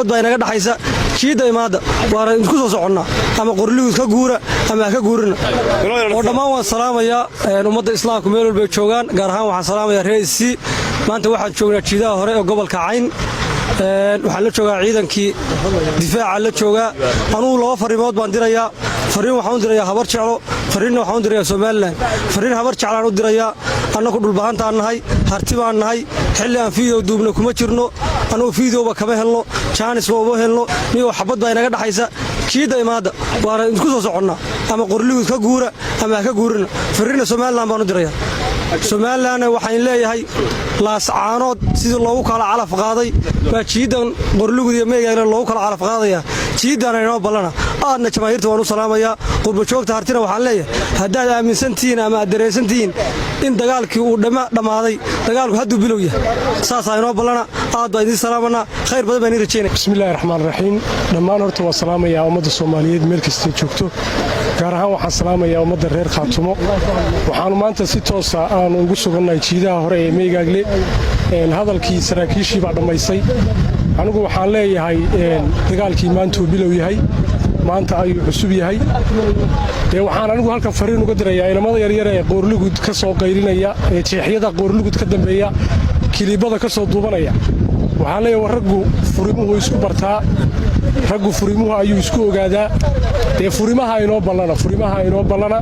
Baa inaga dhaxaysa jiidda imaadda, waana isku soo soconnaa. Ama Qorliguud ka guura ama ha ka guurina. Oo dhammaan waan salaamayaa ummadda islaamku meel walbay joogaan. Gaar ahaan waxaan salaamayaa reer SSC. Maanta waxaan joognaa jiidaha hore ee gobolka Cayn. Waxaan la joogaa ciidankii difaaca la joogaa. Anugu laba fariimood baan dirayaa. Fariin waxaan u dirayaa Habar Jeclo, fariinna waxaan u dirayaa Somaliland. Fariin Habar Jeclaan u dirayaa: annagu Dhulbahantaan nahay, Harti baan nahay. Xilli aan video duubna kuma jirno. Annugu videoba kama helno, jaanisba uma helno. Niyoo xabad baa inaga dhaxaysa jiidda imaadda, waana isku soo soconnaa. Ama Qorliguud ka guura ama ha ka guurina. Fariinna Somaliland baan u dirayaa. Somalilandna waxaan leeyahay, Laascaanood sidii loogu kala calaf qaaday baa jiiddan Qorlugud iyo Meegaagna loogu kala calaf qaadaya. Jiiddana inoo ballana. Aadna jamaahiirta waan u salaamayaa. Qurbajoogta Hartina waxaan leeyahay, haddaad aaminsantihiin ama aad dareensantihiin in dagaalkii uu dhammaaday, dagaalku hadduu bilow yahay. Saasaa inoo ballana. Aad baa idiin salaamanaa, khayr badan baan idiin rajaynaya. Bismillahi raxmaan raxiim. Dhammaan horta waan salaamayaa ummadda Soomaaliyeed meel kastay joogto. Gaar ahaan waxaan salaamayaa ummadda reer Khaatumo. Waxaannu maanta si toosa aanu ugu sugannahay jiidaha hore ee Meygaagle. Hadalkii saraakiishii baa dhammaysay. Anigu waxaan leeyahay, dagaalkii maantuu bilow yahay, maanta ayuu cusub yahay. Dee waxaan anigu halkan fariin uga dirayaa inamada yaryar ee Qoorlugud ka soo qaylinaya, ee jeexyada Qoorlugud ka dambeeya kiliibada ka soo duubanaya. Waxaan leeyahay, war raggu furimuhu isku bartaa, raggu furimuhu ayuu isku ogaadaa. Dee furimaha inoo ballana, furimaha inoo ballana.